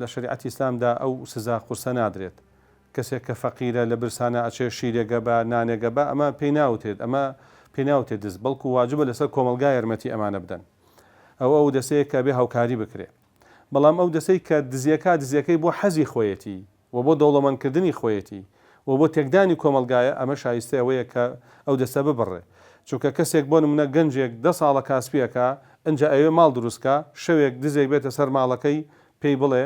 لە شەریعەتی ئیسلامدا ئەو سزا قورسە نادرێت کەسێک کە فەقیرە لە برسانا ئەچێ شیرێگە بە نانێگە بە ئەمە پێی ناوترێت ئەمە پێی ناوترێت دز بەڵکو واجبە لەسەر کۆمەڵگا یارمەتی ئەمانە بدەن ئەوە ئەو دەسەیە کە ئەبێ هاوکاری بکرێ بەڵام ئەو دەسەی کە دزیەکا دزیەکەی بۆ حەزی خۆیەتی و بۆ دەوڵەمەند کردنی خۆیەتی و بۆ تێکدانی کۆمەڵگایە ئەمە شایستەی ئەوەیە کە ئەو دەستە ببڕێ چونکە کەسێک بۆ نمونە گەنجێک دە ساڵە کاسپی ئەکا ئنجا ئەیەوێ ماڵ دروست کا شەوێک دزێک بێتە سەر ماڵەکەی پێی بڵێ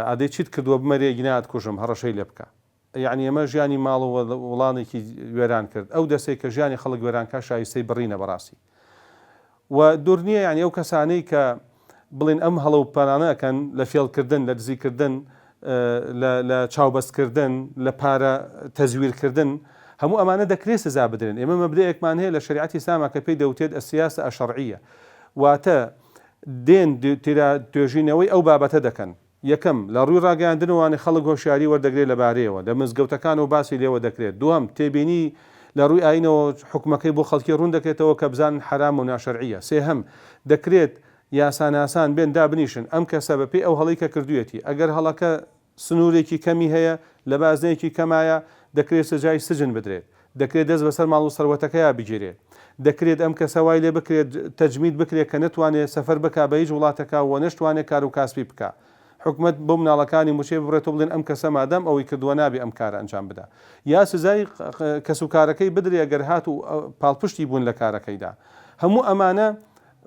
ئادەی چیت کردووە بمەرێ گینا ئەتکوژم هەڕەشەی لێ بکا یەعنی ئەمە ژیانی ماڵ و وڵانێکی وێران کرد ئەو دەسەی کە ژیانی خەڵک وێران کا شایستەی بڕینە بەڕاستی و دوور نییە یعنی ئەو کەسانەی کە بڵین ئەم هەڵە و پەنانە ئەکەن لە فێڵکردن لە دزیکردن لە چاوبەستکردن لە پارە تەزویرکردن هەموو ئەمانە دەکرێت سزا بدرێن ئێمە مەبدەئێکمان هەیە لە شەریعەتی ئیسلاما کە پێی دەوترێت السیاسە الشرعیە واتە دێن توێژینەوەی ئەو بابەتە دەکەن یەکەم، لە ڕووی ڕاگەیاندنەوانێ خەڵک هۆشیاری وەردەگرێت لەبارەیەوە، لە مزگەوتەکانەوە باسی لێوە دەکرێت. دووهەم، تێبینی لە ڕووی ئایینەوە حوکمەکەی بۆ خەڵکی ڕوون دەکرێتەوە کە بزانن حەرامە و ناشەرعییە. سێهەم، دەکرێت یاساناسان بێن دابنیشن ئەم کەسە بە پێی ئەو هەڵەی کە کردوویەتی، ئەگەر هەڵەکە سنوورێکی کەمی هەیە، لە بازنەیەکی کەمایە، دەکرێت سزای سجن بدرێت. دەکرێت دەست بەسەر ماڵ و سەروەتەکەیا بگیرێ. دەکرێت ئەم کەسە وای لێ بکرێت تەجمید بکرێت کە نەتوانێ سەفەر بکا بە هیچ وڵاتەکا و نەشتوانێ کار و کاسپی بکا. حکومەت بۆ مناڵەکانی موچەی ببڕێتەوە بڵێن ئەم کەسە مادام ئەوەی کردووە نابێ ئەم کارە ئەنجام بدا. یا سزای کەس و کارەکەی بدرێ گەر هاتوو پاڵپشتی بوون لە کارەکەیدا. هەموو ئەمانە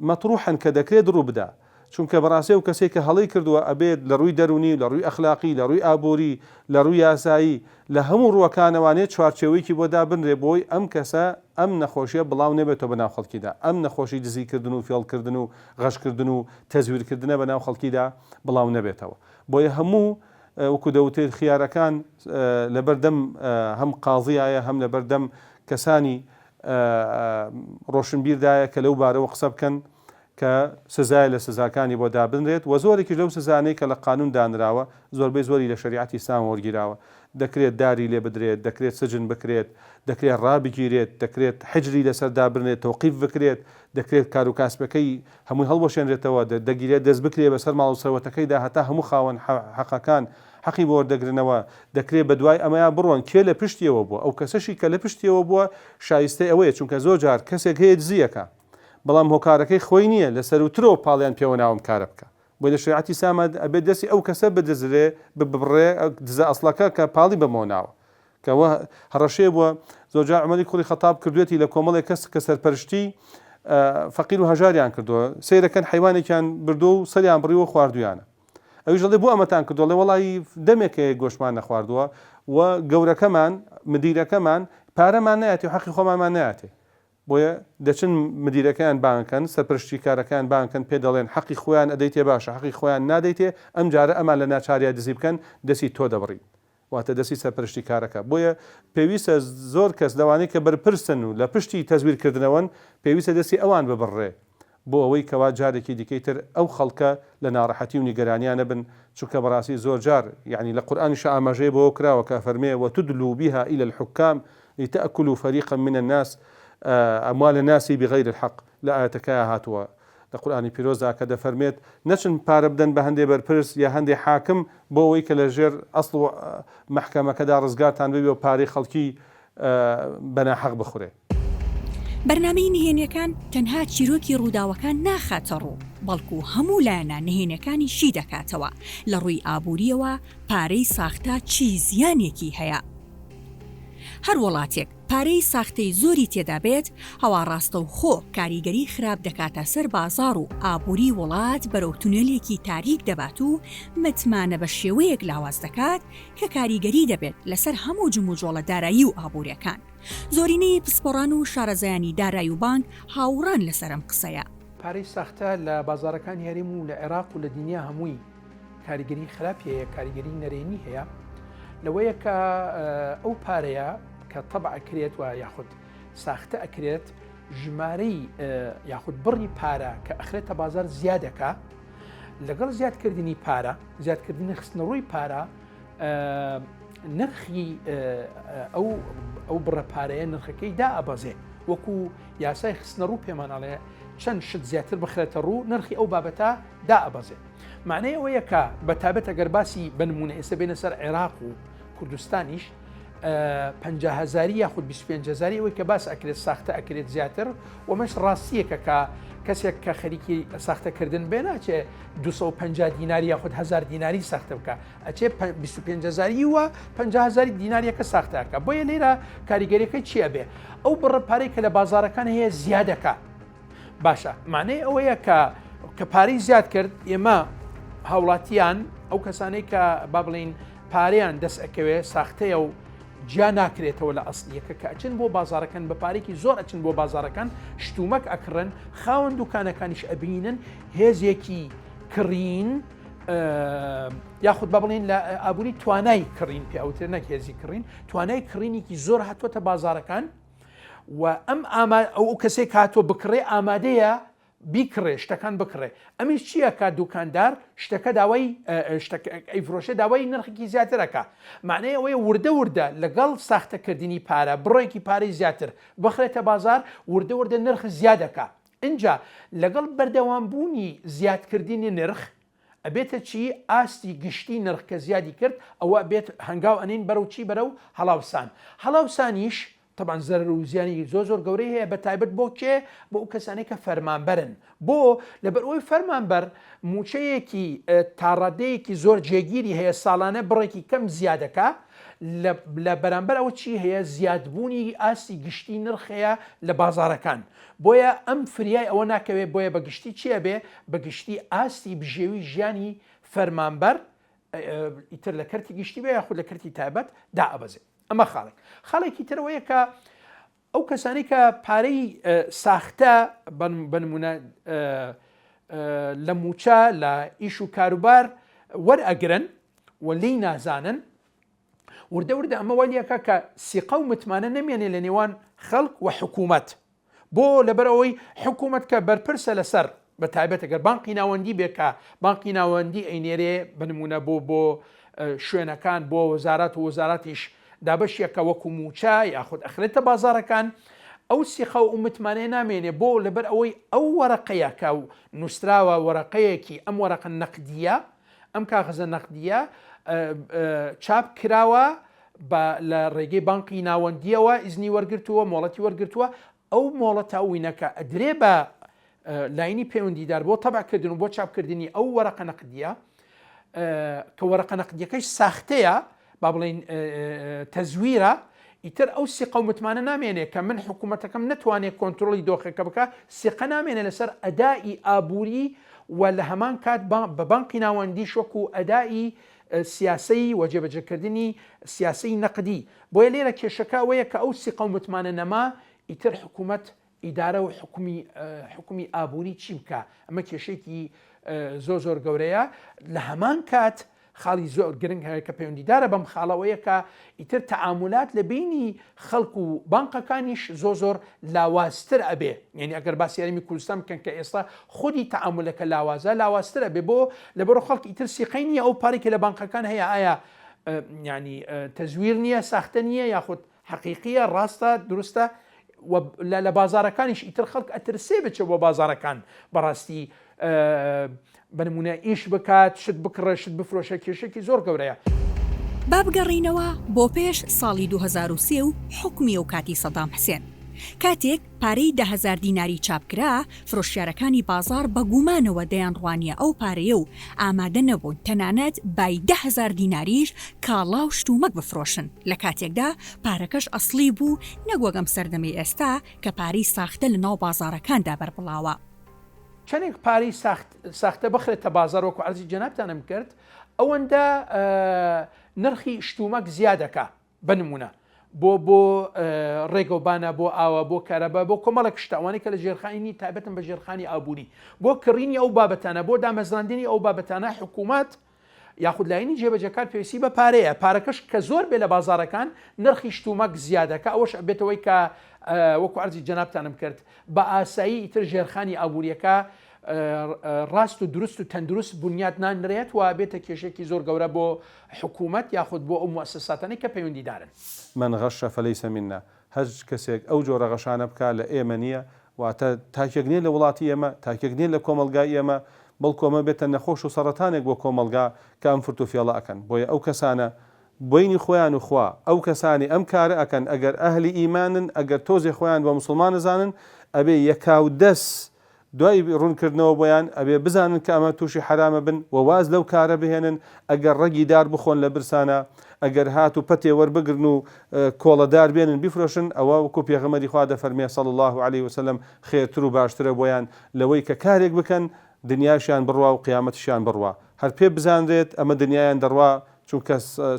مەتروحن کە دەکرێت ڕوو بدا. چونکە بەڕاستی ئەو کەسەی کە هەڵەی کردووە ئەبێت لە ڕووی دەروونی، لە ڕووی ئەخلاقی، لە ڕووی ئابووری، لە ڕووی یاسایی، لە هەموو ڕووەکانەوانێ چوارچێوەیەکی بۆ دابنرێ بۆی ئەم کەسە ئەم نەخۆشیە بڵاو نەبێتەوە بە ناو خەڵکیدا، ئەم نەخۆشی دزی کردن و فێڵ کردن و غەش کردن و تەزویر کردنە بە ناو خەڵکیدا بڵاو نەبێتەوە. بۆیە هەموو وەکو دەوترێت خیارەکان لەبەر دەم هەم قازیایە هەم لەبەر دەم کەسانی ڕۆشنبیردایە کە لەو بارەوە قسە بکەن، کە سزایە لە سزاکانی بۆ دابنرێت وە زۆرێکیش لەو سزانەی کە لە قانون دانراوە زۆربەی زۆری لە شەریعەتی ئیسلامەوە وەرگیراوە دەکرێت داری لێ بدرێت دەکرێت سجن بکرێت دەکرێت ڕابگیرێت دەکرێت حجری لەسەر دابنرێت تەوقیف بکرێت دەکرێت کارو کاسبەکەی هەمووی هەڵوەشێنرێتەوە دەگیرێت دەست بکرێت بەسەر ماڵ و سەروەتەکەیدا هەتا هەموو خاوەن حەقەکان حەقی بۆ وەردەگرنەوە دەکرێت بەدوای ئەمەیا بڕۆن کێ لە پشتیەوە بووە ئەو کەسەشی کە لە پشتیەوە بووە شایستەی ئەوەیە چونکە زۆر جار کەسێک هەیە دزیەکە بەڵام هۆکارەکەی خۆی نییە لەسەروترەوە پاڵیان پێوە ناوە ئەم کارە بکا بۆیە لە شەریعەتی ئیسلاما ئەبێت دەستی ئەو کەسە بدزرێ ببڕێ دزە ئەسڵەکە کە پاڵی بەمەوە ناوە کە وە هەڕەشەیە بووە زۆرجار عومەری کوڕی خەتاب کردوێتی لە کۆمەڵێک کەس کە سەرپەرشتی فەقیر و هەژاریان کردووە، سەیرەکەن حەیوانێکیان بردووە و سەریان بڕیوە و خواردوویانە. ئەویش دەڵێ بۆ ئەمەتان کردووە؟ ئەڵێ وەڵایی دەمێکە گۆشتمان نەخواردووە و گەورەکەمان، مدیرەکەمان پارەمان نایەتێ و حەقی خۆمانمان نایەتێ. بۆیە دەچن مدیرەکەیان بانگ کەن، سەرپەرشتیکارەکەیان بانگ کەن پێ دەڵێن حەقی خۆیان ئەدەیتێ باشە حەقی خۆیان نادەیتێ ئەمجارە ئەمان لە ناچاریا دزی بکەن دەستی تۆ دەبڕین. واتە دەستی سەرپەرشتی کارەکە. بۆیە پێویستە زۆر کەس لەوانەی کە بەرپرسن و لە پشتی تەزویر کردنەوەن پێویستە دەستی ئەوان ببڕرێ بۆ ئەوەی کەوا جارێکی دیکەی تر ئەو خەڵکە لە ناڕەحەتی و نیگەرانیا نەبن چونکە بەڕاستی زۆرجار یەعنی لە قورئانیشا ئاماژەی بەوە کراوە کە ئەفەرمێ وتدلوا بها الی الحکام لتاکلوا فریقا من الناس اموال الناس بغیر الحق لە ئایەتەکەیا هاتووە لە قورئانی پیرۆزدا کە دەفەرمێت نەچن پارە بدەن بە هەندێ بەرپرس یا هەندێ حاکم بۆ ئەوەی کە لە ژێر ئەسڵ و مەحکەمەکەدا ڕزگارتان ببێ و پارەی خەڵکی بە ناحەق بخورێ. بەرنامەی نهێنیەکان تەنها چیرۆکی ڕووداوەکان ناخاتە ڕوو، بەڵکو هەموو لایەنە نهێنیەکانی شی دەکاتەوە، لە ڕووی ئابووریەوە پارەی ساختە چی زیانێکی هەیە؟ هەر وڵاتێک پارەی ساختەی زۆری تێدا بێت، ئەوا ڕاستەوخۆ کاریگەری خراپ دەکاتە سەر بازاڕ و ئابووری وڵات بەرەو تونێلێکی تاریک دەبات و متمانە بە شێوەیەک لاواز دەکات کە کاریگەری دەبێت لەسەر هەموو جموجۆڵە دارایی و ئابوورێکان. زۆرینەی پسپۆڕان و شارەزایانی دارای و بانک هاوڕان لەسەر ئەم قسەیە. پارەی ساختە لە بازاڕەکانی هەرێم و لە عێراق و لە دنیا هەمووی کاریگەری خراپی هەیە، کاریگەری نەرێنی هەیە لەوەیە کە ئەو پارەیە کە تەبع ئەکرێت و یاخود ساختە ئەکرێت ژمارەی یاخود بڕی پارە کە ئەخرێتە بازار زیادەکە لەگەڵ زیادکردنی پارە زیادکردنی خستنەڕووی پارە نرخی ئەو ئەو بڕە پارەیە نرخەکەی دا ئەبەزێ وەکو یاسای خستنەڕوو پێمانەڵێ چەند شت زیاتر بخرێتە ڕوو نرخی ئەو بابەتە دا ئەبەزێ معنای ئەوەیە کە بە تابەت ئەگەر باسی بە نمونە ئێستا بێنە سەر عێراق و کوردستانیش 50 هزاری یاخود 25 هزاری ئەوەی کە باس ئەکرێت ساختە ئەکرێت زیاتر ومەش ڕاستیەکە کە کەسێک کە خەریکی ساختەکردن بێ ناچێ 250 دیناری یاخود هزار دیناری ساختە بکە ئەچێ 25 هزاری و 50 هزاری دیناریەکە ساختەکە بۆیە لێرە کاریگەریەکەی چییە بێ ئەو بڕە پارەی کە لە بازارەکان هەیە زیادەکە باشە معنای ئەوەیە کە کە پارەی زیاد کرد ئێمە هاوڵاتیان ئەو کەسانەی کە با بڵین پارەیان دەست ئەکەوێ ساختەیە و جیا ناکرێتەوە لە ئەسلیەکە کە ئەچن بۆ بازارەکان بە پارێکی زۆر ئەچن بۆ بازارەکان شتومەک ئەکڕن خاوەن دوکانەکانیش ئەبینن هێزێکی کڕین یاخود بە بڵین لە ئابووری توانای کڕین پێوتر نەک هێزی کڕین توانای کڕینێکی زۆر هاتووەتە بازارەکان و ئەم ئاما ئەو کەسێک هاتووە بکڕێ ئامادەیە بیکڕێ شتەکان بکڕێ ئەمیش چییە کە دوکاندار شتەکە داوای ئەیفرۆشێ داوای نرخێکی زیاترەکە معنای ئەوەیە وردە وردە لەگەڵ ساختەکردنی پارە بڕێکی پارەی زیاتر بخرێتە بازار وردە وردە نرخ زیادەکە ئینجا لەگەڵ بەردەوامبوونی زیادکردنی نرخ ئەبێتە چی ئاستی گشتی نرخ کە زیادی کرد ئەوە ئەبێت هەنگاو ئەنین بەرەو چی بەرەو هەڵاوسان هەڵاوسانیش تەبعەن زەرەر و زیانی زۆر زۆر گەورەی هەیە بە تایبەت بۆ کێ بۆ ئەو کەسانەی کە فەرمانبەرن بۆ لەبەر ئەوەی فەرمانبەر موچەیەکی تاڕادەیەکی زۆر جێگیری هەیە ساڵانە بڕێکی کەم زیادەکە لە بەرامبەر ئەوە چی هەیە زیادبوونی ئاستی گشتی نرخ هەیە لە بازارەکان بۆیە ئەم فریای ئەوە ناکەوێت بۆیە بە گشتی چی ئەبێ بە گشتی ئاستی بژێوی ژیانی فەرمانبەر ئیتر لە کەرتی گشتی بێ یاخود لە کەرتی تایبەت دائەبەزێ ئەمە خاڵێک خاڵێکی ترەوەیە کە ئەو کەسانی کە پارەی ساختە بە نمونە لە موچە لە ئیش و کاروبار وەرئەگرن و لێی نازانن وردە وردە ئەمە وای لێکا کە سیقە و متمانە نەمێنێ لە نێوان خەڵک و حکوومەت بۆ لەبەرئەوەی حکوومەت کە بەرپرسە لەسەر بە تایبەت گەر بانقی ناوەندی بێ کە بانقی ناوەندی ئەینێرێ بە نمونە بۆ بۆ شوێنەکان بۆ وەزارات و وەزاراتیش دابەشیەکە وەکو موچە یاخود ئەخرێتە بازارەکان ئەو سیقە و متمانەیە نامێنێ بۆ لەبەر ئەوەی ئەو وەرەقەیە کە نووسراوە وەرەقەیەکی ئەم وەرەقە نەقدیە ئەم کاغەزە نەقدیە چاپ کراوە بە لە ڕێگەی بانقی ناوەندیەوە ئیزنی وەرگتووە مۆڵەتی وەرگتووە ئەو مۆڵەتە وینەکە ئەدرێ بە لاینی پەیوەندیدار بۆ تەبعکردن و بۆ چاپکردنی ئەو وەرەقە نەقدیە کە وەرەقە نەقدیەکەش ساختەیە با بڵین تەزویرە. ئیتر ئەو سیقە و متمانە نامێنێ کە من حکوومەتەکەم نەتوانێ کۆنترۆڵی دۆخەکە بکا، سیقە نامێنێ لەسەر ئەدائی ئابووری و لە هەمان کات بە بانقی ناوەندیش وەکوو ئەدائی سیاسەی و جێبەجێکردنی سیاسەی نەقدی. بۆیە لێرە کێشەکە ئەوەیە کە ئەو سیقە و متمانە نەما، ئیتر حکوومەت ئیدارە و حکومی حکومی ئابووری چی بکا؟ ئەمە کێشەیەکی زۆر زۆر گەورەیە. لە هەمان کات خاڵی زۆر گرنگ هەیە کە پەیوەندیدارە بەم خاڵەوەیە کە ئیتر تەعامولات لە بینی خەڵک و بانقەکانیش زۆر زۆر لاوازتر ئەبێ یعنی ئەگەر باسی هەرێمی کوردستان بکەن کە ئێستا خودی تەعامولەکە لاوازە لاوازتر ئەبێ بۆ لەبەرو خەڵک ئیتر سیقەی نییە ئەو پارەی کە لە بانقەکان هەیە ئایا یعنی تەزویر نییە ساختە نییە یاخود حەقیقیە ڕاستە دروستە و لە بازارەکانیش ئیتر خەڵک ئەترسێ بچێ بۆ بازارەکان بەڕاستی بە نمونە ئیش بکات شت بکڕێ شت بفرۆشە کێشێکی زۆر گەورەیە. با بگەڕێینەوە بۆ پێش ساڵی 2003 و حوکمی ئەوکاتی سەدام حسێن. کاتێک پارەی 10,000 دیناری چاپ کرا، فرۆشیارەکانی بازاڕ بە گومانەوە دەیانڕوانیە ئەو پارەیە و ئامادە نەبوون تەنانەت بای 10,000 دیناریش کاڵا و شتومەک بفرۆشن، لە کاتێکدا پارەکەش ئەسڵی بوو نەک وەک ئەم سەردەمەی ئێستا کە پارەی ساختە لە ناو بازاڕەکاندا بەربڵاوە. چەنێک پارەی ساختە بخرێتە بازاڕ وەکو عەرزی جەنابتانم کرد ئەوەندە نرخی شتومەک زیادەکا بە نمونە بۆ بۆ ڕێگەوبانە بۆ ئاوە بۆ کارەبا بۆ کۆمەڵێک شتە ئەوانەی کە لە ژێرخانی تایبەتن بە ژێرخانی ئابووری بۆ کڕینی ئەو بابەتانە بۆ دامەزراندنی ئەو بابەتانە حکوومەت یاخود لایەنی جێبەجێکار پێویستی بە پارەیە، پارەکەش کە زۆر بێ لە بازاڕەکان نرخی شتومەک زیادەکا، ئەوەش ئەبێتەوەی کە وەکو عەرزی جەنابتانم کرد بە ئاسایی ئیتر ژێرخانی ئابووریەکە ڕاست و دروست و تەندروست بنیات نانرێت و ئەبێتە کێشەیەکی زۆر گەورە بۆ حکوومەت یاخود بۆ ئەو موئەسەساتانەی کە پەیوەندیدارن. من غش فلیس منا، هەر کەسێک ئەو جۆرە غەشانە بکا لە ئێمە نییە، واتە تاکێک نییە لە وڵاتی ئێمە، تاکێک نییە لە کۆمەڵگای ئێمە، بەڵکو ئەمە بێتە نەخۆش و سەڕەتانێک بۆ کۆمەڵگا کە ئەم فرت و فێڵە ئەکەن. بۆیە ئەو کەسانە بەینی خۆیان و خوا، ئەو کەسانەی ئەم کارە ئەکەن ئەگەر ئەهلی ئیمانن، ئەگەر تۆزێ خۆیان بە موسڵمان ئەزانن، ئەبێ یەکاودەس دوای ڕوونکردنەوە بۆیان، ئەبێ بزانن کە ئەمە تووشی حەرام ئەبن و واز لەو کارە بهێنن، ئەگەر ڕەگی دار بخۆن لە برسانا، ئەگەر هاتوو پەتێ وەربگرن و کۆڵە دار بێنن بیفرۆشن، ئەوە وەکو پێغەمبەری خوا دەفەرمێ، صلی اللە علیە وسلم، خێرتر و باشترە بۆیان لەوەی کە کارێک بکەن دنیاشیان بڕوا و قیامەتیشیان بڕوا. هەر پێ بزانرێت ئەمە دنیایان دەڕوا، چونکە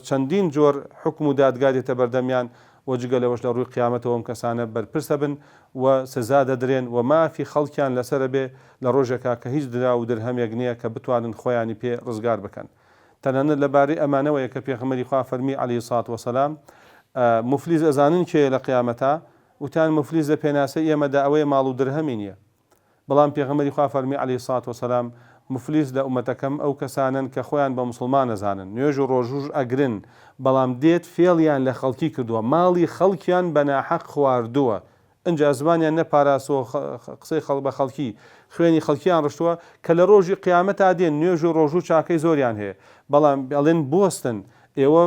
چەندین جۆر حوکم و دادگا دێتە بەردەمیان و جگە لەوەش لە ڕووی قیامەتەوە ئەم کەسانە بەرپرس ئەبن و سزا دەدرێن و مافی خەڵکیان لەسەر ئەبێ لە ڕۆژێکا کە هیچ دراو و درهەمێک نیە کە بتوانن خۆیانی پێ ڕزگار بکەن تەنانەت لە بارەی ئەمانەوەیە کە پێغەمبەری خوا فەرمی علیە الصلوە والسلام موفلیس ئەزانن کێیە لە قیامەتا وتیان موفلیس لە پێناسەی ئێمەدا ئەوەیە ماڵ و درهەمی نیە بەڵام پێغەمبەری خوا فەرمی علیە الصلوە والسلام موفلیس لە ئومەتەکەم ئەو کەسانەن کە خۆیان بە موسڵمان ئەزانن نوێژ و ڕۆژووش ئەگرن بەڵام دێت فێڵیان لە خەڵکی کردووە ماڵی خەڵکیان بە ناحەق خواردووە ئنجا زمانیان نەپاراستووە قسەی خەڵک بە خەڵکی خوێنی خەڵکیان ڕشتووە کە لە ڕۆژی قیامەتا دێن نوێژ و ڕۆژوو چاکەی زۆریان هەیە بەڵام ئەڵێن بوەستن ئێوە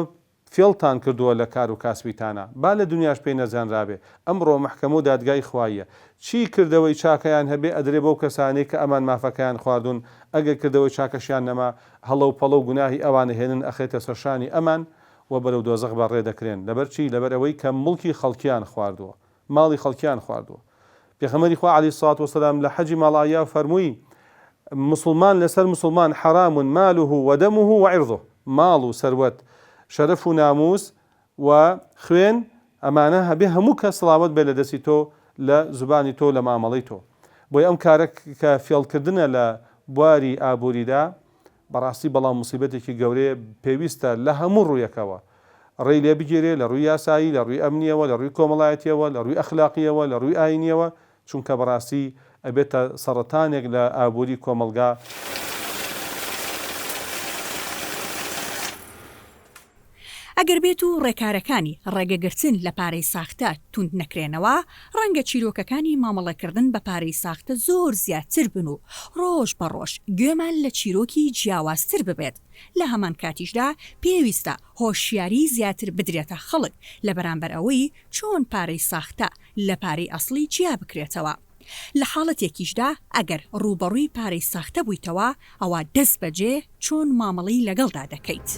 فێڵتان کردووە لە کار و کاسبیتانا با لە دونیاش پێی نەزانرابێ ئەمڕۆ مەحکەمە و دادگای خواییە چی کردەوەی چاکەیان هەبێ ئەدرێ بەو کەسانەی کە ئەمان مافەکەیان خواردوون ئەگەر کردەوەی چاکەشیان نەما هەڵە و پەڵە و گوناهی ئەوان ئەهێنن ئەخرێتە سەر شانی ئەمان و بەرەو دۆزەخ بە ڕێ دەکرێن لەبەر چی لەبەر ئەوەی کە موڵکی خەڵکیان خواردووە ماڵی خەڵکیان خواردووە. پێغەمبەری خوا علیە الصلوة والسلام لە حەجی ماڵئایا فەرمووی، موسڵمان لەسەر موسڵمان حرام ماله و دمه و عرضه، ماڵ و سەروەت، شەرەف و ناموس و خوێن، ئەمانە هەبێ هەموو کەس سڵامەت بێت لە دەستی تۆ، لە زوبانی تۆ، لە مامەڵەی تۆ. بۆیە ئەم کارە کە فێڵکردنە لە بواری ئابووریدا، بەڕاستی بەڵام موسیبەتێکی گەورەیە پێویستە لە هەموو ڕوویەکەوە ڕێی لێ بگیرێ لە ڕووی یاسایی لە ڕووی ئەمنیەوە لە ڕووی کۆمەڵایەتیەوە لە ڕووی ئەخلاقیەوە لە ڕووی ئاینیەوە چونکە بەڕاستی ئەبێتە سەڕەتانێک لە ئابووری کۆمەڵگا. ئەگەر بێت و ڕێکارەکانی ڕێگەگرتن لە پارەی ساختە توند نەکرێنەوە، ڕەنگە چیرۆکەکانی مامەڵەکردن بە پارەی ساختە زۆر زیاتر بن و ڕۆژ بە ڕۆژ گوێمان لە چیرۆکی جیاوازتر ببێت، لە هەمان کاتیشدا پێویستە هۆشیاری زیاتر بدرێتە خەڵک لە بەرامبەر ئەوەی چۆن پارەی ساختە لە پارەی ئەسڵی جیا بکرێتەوە. لە حاڵەتێکیشدا ئەگەر ڕووبەڕووی پارەی ساختە بوویتەوە ئەوا دەستبەجێ چۆن مامەڵەی لەگەڵدا دەکەیت؟